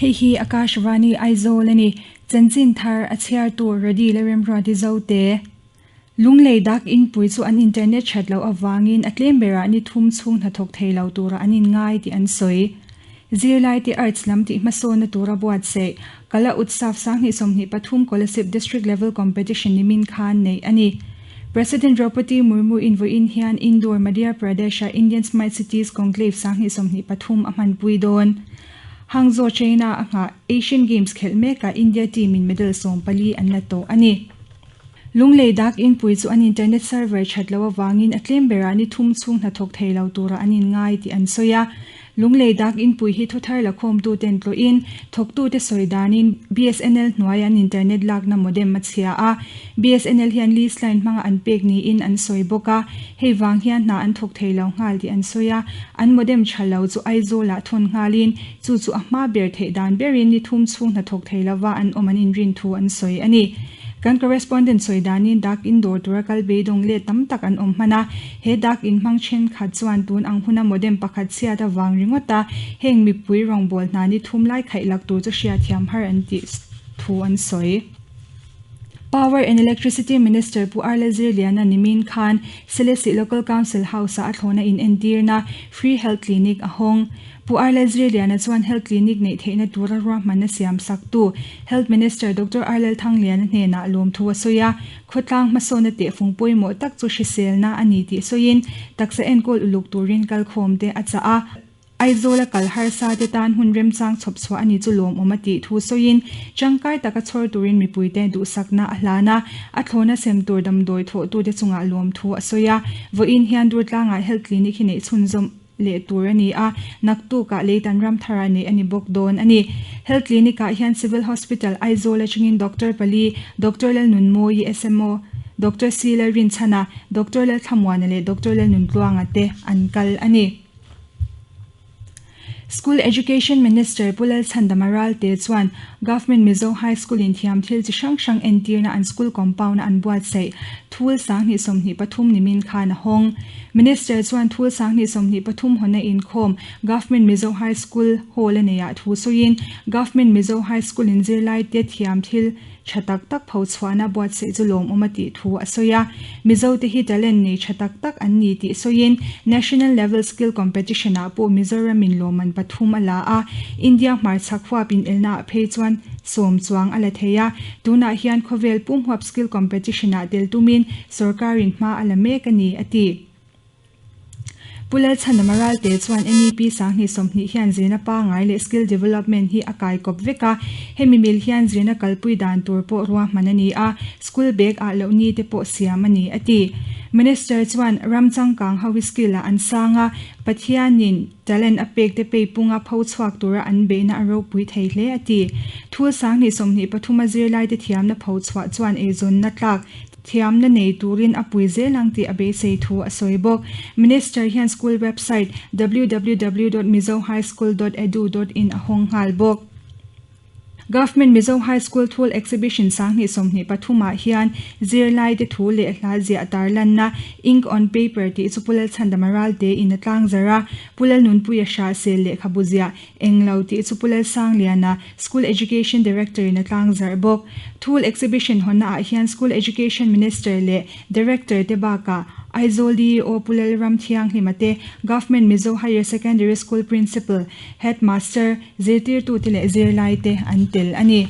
Hei hi Akashvani Aizawl a ni. Chanchin thar a chhiartu Rody Lalremruati Zote. Lunglei dak inpui chu an internet that loh avangin a tlem berah ni thum chhung hnathawk thei lo tura an inngai tih an sawi. Zirlaite Arts lam tih hmasawnna tura buatsaih Kala Utsav 2023 Kolasib District Level Competition nimin khan neih a ni. President Draupadi Murmu in vawiin hian Indore, Madhya Pradesh-a Indian Smart Cities Conclave 2023 a hmanpui dawn. Hangzhou, China a nghah Asian Games khelh mekah India team in medal 14 an la tawh a ni. Lunglei dak inpui chu an internet server that loh avangin a tlem berah ni thum chhung hnathawk thei lo tura an inngai tih an sawi a. Lunglei dak inpui hi thuthar lakhawmtuten tlawhin thawktute sawi danin BSNL hnuaia an internet lakna modem a chhia a. BSNL hian lease line hmanga an pek niin an sawi bawk a. Hei vang hian hna an thawk thei lo nghal tih an sawi a. An modem tha lo chu Aizawlah thawn nghalin chu chu a hma ber theih dan berin ni thum chhung hnathawk thei lova an awm an inrin thu an sawi a ni. Kan correspondent sawi danin dak in dawr tura kal beidawng let tam tak an awm hman a, he dak in hmang thenkhat chuan tun ang huna modem pakhat chhiat avang ringawt a heng mipui rawngbâwl hna ni thum lai khaih lak tur chu hriatthiam har an tih thu an sawi. Power and Electricity Minister Pu Arla Zirliana nimin khan Selesih Local Council House-ah a thlawhna inentirna Free Health Clinic a hawng. Pu Arlel Zirliana chuan Health Clinic neih theihna tura ruahmanna siam saktu Health Minister Doctor Arlel Thangliana hnenah lawmthu a sawi a, khawtlang hmasawnna tehfung pawimawh tak chu hriselna a ni tih sawiin taksa enkawl uluk turin kalkhawmte a chah a. Aizawla kal harsa te tan hun remchang chhawp chhuah a ni chu lawmawm a tih thu sawiin tangkai taka chhawr turin mipuite duhsakna a hlan a, a thlawna sem tur damdawi thawhtute chungah lawmthu a sawi a. Vawiin hian Durtlangah Health Clinic hi neih chhunzawm leh tur a ni a, naktukah Leitan Ramthara neih a ni bawk dawn a ni. Health Clinic-ah hian Civil Hospital, Aizawl atangin Doctor pali, Doctor Lalnunmawii, SMO, Doctor C Lalrinchhana, Doctor Lalthlamuana leh Doctor Lalnuntluanga te an kal a ni. School Education Minister Pu Lalchhandama Ralte chuan Government Mizo High School in thiam thil chi hrang hrang entirna an school compound-a an buatsaih thul 2023 nimin khan a hawng. Minister chuan thul 2023 hawnna inkhawm Government Mizo High School Hall a neiah thu sawiin Government Mizo High School in zirlaite thiam thil tha tak tak pho chhuahna buatsaih chu lawmawm a tih thu a sawi a. Mizote hi talent nei tha tak tak an ni tih sawiin National Level Skill Competition ah pawh Mizoramin lawmman pathum a la a, India hmarchhak huap inelnaah phei chuan sawm chuang a la thei a. Tunah hian khawvel pum huap skill competition ah tel tumin sorkarin hma a la mek a ni, a ti. Pu Lalchhanama Ralte chuan NEP 2020 hian zirna pangngai leh skill development hi a kai kawp vek a, hemi mil hian zirna kalpui dan tur pawh ruahman a ni a, school bag ah loh ni te pawh siam a ni, a ti. Minister chuan ram changkang ho hi skill ah an sang a, Pathianin talent a pek te peipunga pho chhuak tura an beihna a ropui thei hle, a ti. Thul 2023 a zirlaite thiamna pho chhuah chuan eizawnna tlak Thiamna nei turin a pui zel ang tih a beisei thu a sawi bawk. Minister hian school website www dot mizohighschool dot edu dot in a hawng nghal bawk. Government Mizo High School Thul Exhibition 2023 ah hian zirlaite thu leh hla ziah tarlanna Ink on Paper tih chu Pu Lalchhandama Ralte in a tlangzarh a, Pu Lalnunpuia Hrahsel lehkhabu ziah Englo tih chu Pu Lalsangliana, School Education Director in a tlangzarh bawk. Thul Exhibition hawnna ah hian School Education Minister leh Director te bakah Aizawl DEO Pu Lalramthianghlima te, Government Mizo Higher Secondary School Principal, Headmaster, zirtirtute leh zirlaite an tel a ni.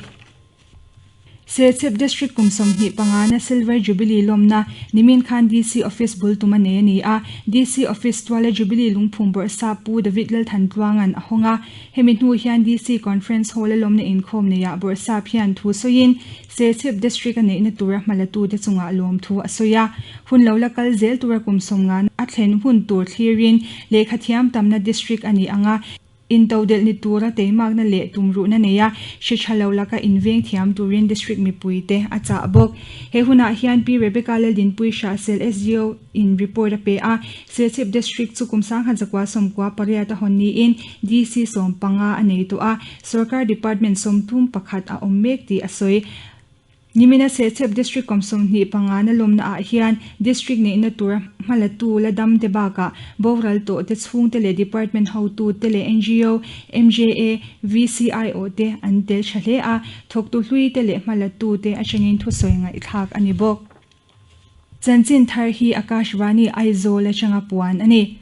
Serchhip District kum 25 na Silver Jubilee lawmna nimin khan DC Office bul tum a nei a ni a, DC Office tuala Jubilee lungphum bawrhsa Pu David Lalthantluanga'n a hawng a. Hemi hnu hian DC Conference Hall a lawmna inkhawm neiah bawrhsap hian thu sawiin Serchhip District a neihna tura hmalatute chungah lawmthu a sawi a. Hun lo la kal zel tura kum 50 a thlen hun tur thlirin lehkhathiam tamna District a ni ang a, Intodelh ni tura teimakna leh tumruhna nei a, hri tha lo laka inveng thiam turin District mipuite a chah bawk. He hunah hian Pi Rebecca Laldinpui Hrahsel SDO in report a pe a, Serchhip District chu kum 1998 a hawn niin DC 15 a nei tawh a, Sorkar Department 31 a awm mek tih a sawi. Nimina Serchhip District kum 25 na lawmna ah hian District neihna tur hmalatu la dam te bakah boral tawh te chhungte leh Department hotu te leh ngo, MJA, VCIO te an tel tha hle a, thawktu hlui te leh hmalatu te atangin thusawi ngaihthlak a ni bawk. Chanchin thar hi Akashvani Aizawl atanga puan a ni.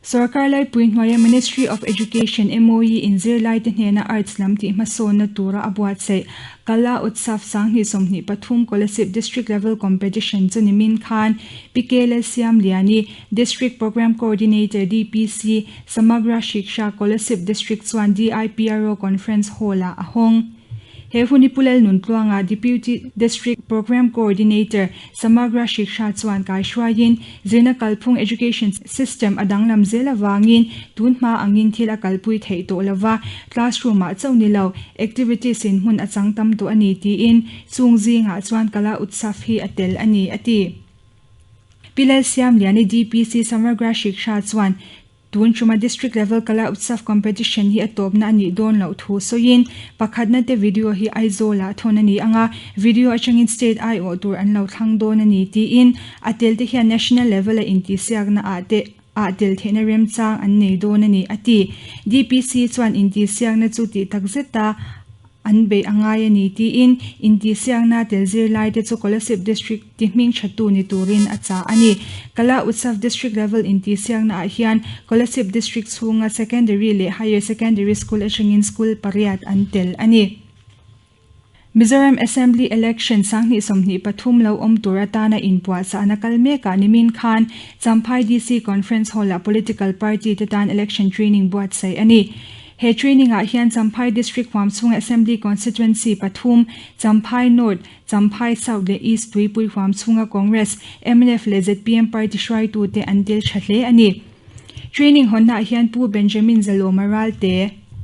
Sorkar laipui hnuaia Ministry of Education, MOE, in zirlaite hnena Arts lam tih hmasawnna tura a buatsaih Kala Utsav 2023 Kolasib District Level Competition chu nimin khan Pi K Lalsiamliani, District Programme Coordinator, DPC, Samagra Shiksha, Kolasib District chuan DIPRO Conference Hall-ah a hawng. He hun hi Pu Lalnuntluanga, Deputy District Programme Coordinator, Samagra Shiksha chuan kaihruaiin, zirna kalphung education system a danglam zel avangin tun hma angin thil a kalpui theih tawh lova, classroom ah chauh ni lo, activities in hmun a chang tam tawh a ni tiin chung zingah chuan Kala Utsav hi a tel a ni, a ti. Pi Lalsiamliani, DPC Samagra Shiksha chuan Tun tuma District Level Kala Utsav Competition hi a tawpna a nih dawn loh thu sawiin, pakhatna te video hi Aizawl-ah thawn a ni ang a, video atangin state aiawh tur an lo thlang dawn a ni tiin, a tel te hian National Level-a intihsiakna ah te ah tel theihna remchang an nei dawn a ni, a ti. DPC chuan intihsiakna chu tih takzeta An beih a ngai a ni tiin intihsiakna tel zirlaite chu Kolasib District ti hming thatu ni turin a chah a ni. Kala Utsav District Level intihsiakna ah hian Kolasib District chhunga Secondary leh Higher Secondary School atangin school pariat an tel a ni. Mizoram Assembly Election 2023 lo awm tur atana inpuahchahna kal mekah nimin khan Champhai DC Conference Hall-ah Political Party te tan Election Training buatsaih a ni. He training ah hian Champhai District huam chhunga Assembly Constituency pathum, Champhai North, Champhai South leh East Tuipui huam chhunga Congress, mnf leh zpm party hruaitute an tel tha hle a ni. Training hawnnaah hian Pu Benjamin Zalawma Ralte,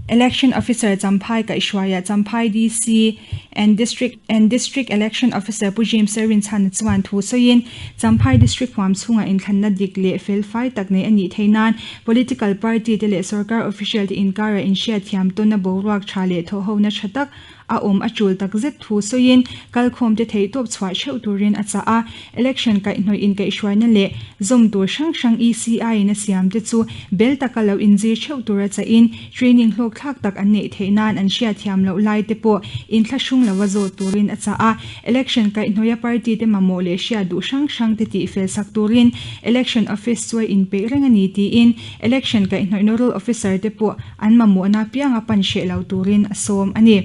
Election Officer Champhai Kaihhruaia Champhai DC and District and District Election Officer Pu James Rinchhana chuan thu sawiin Champhai District huam chhunga inthlanna dik leh fel fai tak nei a nih theih nan Political party te leh sorkar official te inkara inhriatthiam tawnna boruak tha leh thawhhona tha tak a awm a tul takzet thu sawiin kalkhawm te theihtawp chhuah theuh turin a chah a. Election kaihhnawih inkaihhruaina leh zawm tur hrang hrang ECI in a siam te chu bel taka lo inzir theuh tura chahin training hlawkthlak tak an neih theih nan an hriatthiam loh lai te pawh inthlahrung lova zawt turin a chah a. Election kaihhnawia party te mamawh leh hriat duh hrang hrang te tihfel sak turin Election Office chu a inpeih reng a ni tiin Election kaihhnawih Nodal Officer te pawh an mamawhna pianga pan hreh lo turin a sawm a ni.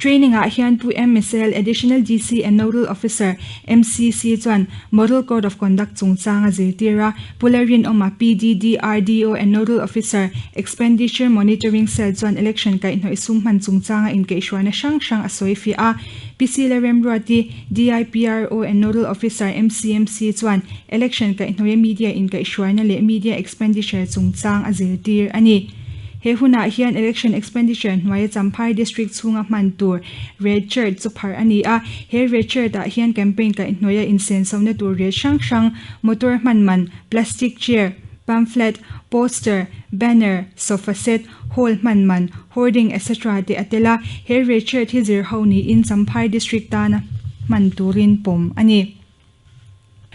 Training ah hian Pu M Misael, Additional DC and Nodal Officer, MCC chuan Model Code of Conduct chungchang a zirtir a, Pu Lalrinawma, PDD, RDO and Nodal Officer, Expenditure Monitoring Cell chuan Election kaihhnawih sum hman chungchanga inkeihhruaina hrang hrang a sawi fiah a. Pi Sila Remruati, DIPRO and Nodal Officer, MCMC chuan Election kaihhnawia media inkaihhruaina leh media expenditure chungchang a zirtir a ni. He hunah hian Election Expenditure hnuaia Champhai District chhunga hman tur Red Chart chu pharh a ni a. He Red Chart ah hian campaign kaihhnawia insensohna tur ret hrang hrang, motor hman man, plastic chair, pamphlet, poster, banner, sofa set, hall hman man, hoarding etc te a tel a, he rechert hi zir ho niin Champhai District tana hman turin pawm a ni.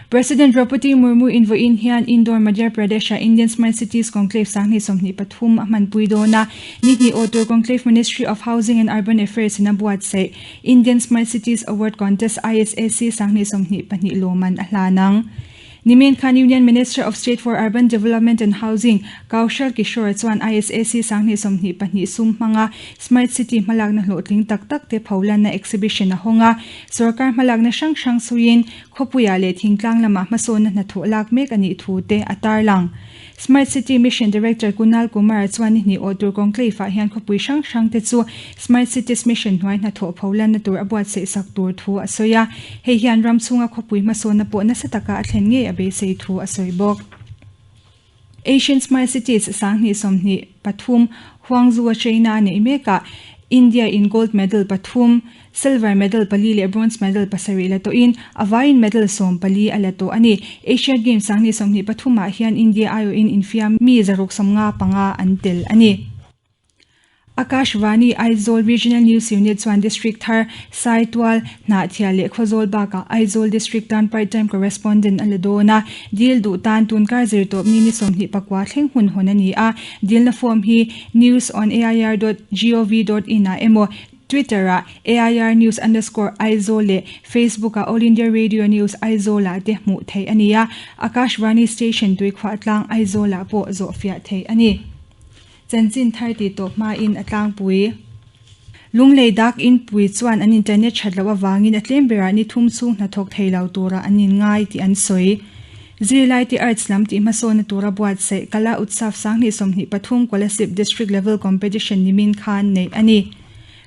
President Draupadi Murmu in vawiin hian Indore, Madhya Pradesh-ah Indian Smart Cities Conclave 2023 a hmanpui dawn a, ni hnih aw tur Conclave Ministry of Housing and Urban Affairs in a buatsaih Indian Smart Cities Award Contest ISAC 2022 lawman a hlan ang. Nimin khan Union Minister of State for Urban Development and Housing, Kaushal Kishore chuan ISAC 2022 sum hmanga Smart City hmalakna hlawhtling tak tak te pholanna exhibition a hawng a. Sorkar hmalakna hrang hrang suiin khawpuiah leh thingtlang lamah hmasawnna hnathawh lak mek a nih thu te a tarlang. Smart City Mission Director Kunal Kumar chuan ni hnih awh tur conclave ah hian khawpui hrang hrang te chu Smart Cities Mission hnuai hnathawh pholanna tur a buatsaih sak tur thu a sawi a. Hei hian ram chhunga khawpui hmasawnna pawh nasa taka a thlen ngei a beisei thu a sawi bawk. Asian Smart Cities 2023 Huangzhou-a China neih mekah India in gold medal pathum, Silver medal pali leh bronze medal pasarih la tawhin a vaiin medal 14 a la tawh a ni. Asia Games 2023 ah hian India aiawhin infiam mi 155 an tel a ni. Akashvani Aizawl Regional News Unit chuan District thar Saitual, Hnahthial leh Khawzawl bakah Aizawl District tan Part Time Correspondent a la dawn a, dil duh tan tunkar zirtawpni ni 24 thleng hun hawn a ni a, dilna form hi newsonair dot gov dot in ah emaw Twitter ah airnews underscore Aizawl leh Facebook ah All India Radio News Aizawl ah te hmuh theih a ni a, Akashvani Station Tuikhuahtlang Aizawl ah pawh zawhfiah theih a ni. Chanchin thar tih tawh hmain a tlangpui. Lunglei dak inpui chuan an internet that loh avangin a tlem berah ni thum chhung hnathawk thei lo turah an inngai tih an sawi. Zirlaite Arts lam tih hmasawnna tura buatsaih Kala Utsav 2023 Kolasib District Level Competition nimin khan neih a ni.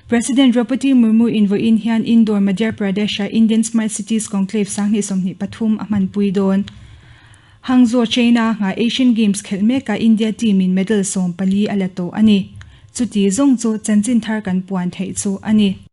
President Draupadi Murmu in vawiin hian Indore, Madhya Pradesh-a Indian Smart Cities Conclave 2023 a hmanpui dawn. Hangzhou, China nghah Asian Games khelh mekah India team in medal 14 a la tawh a ni. Chuti zawng chu chanchin thar kan puan theih chu a ni.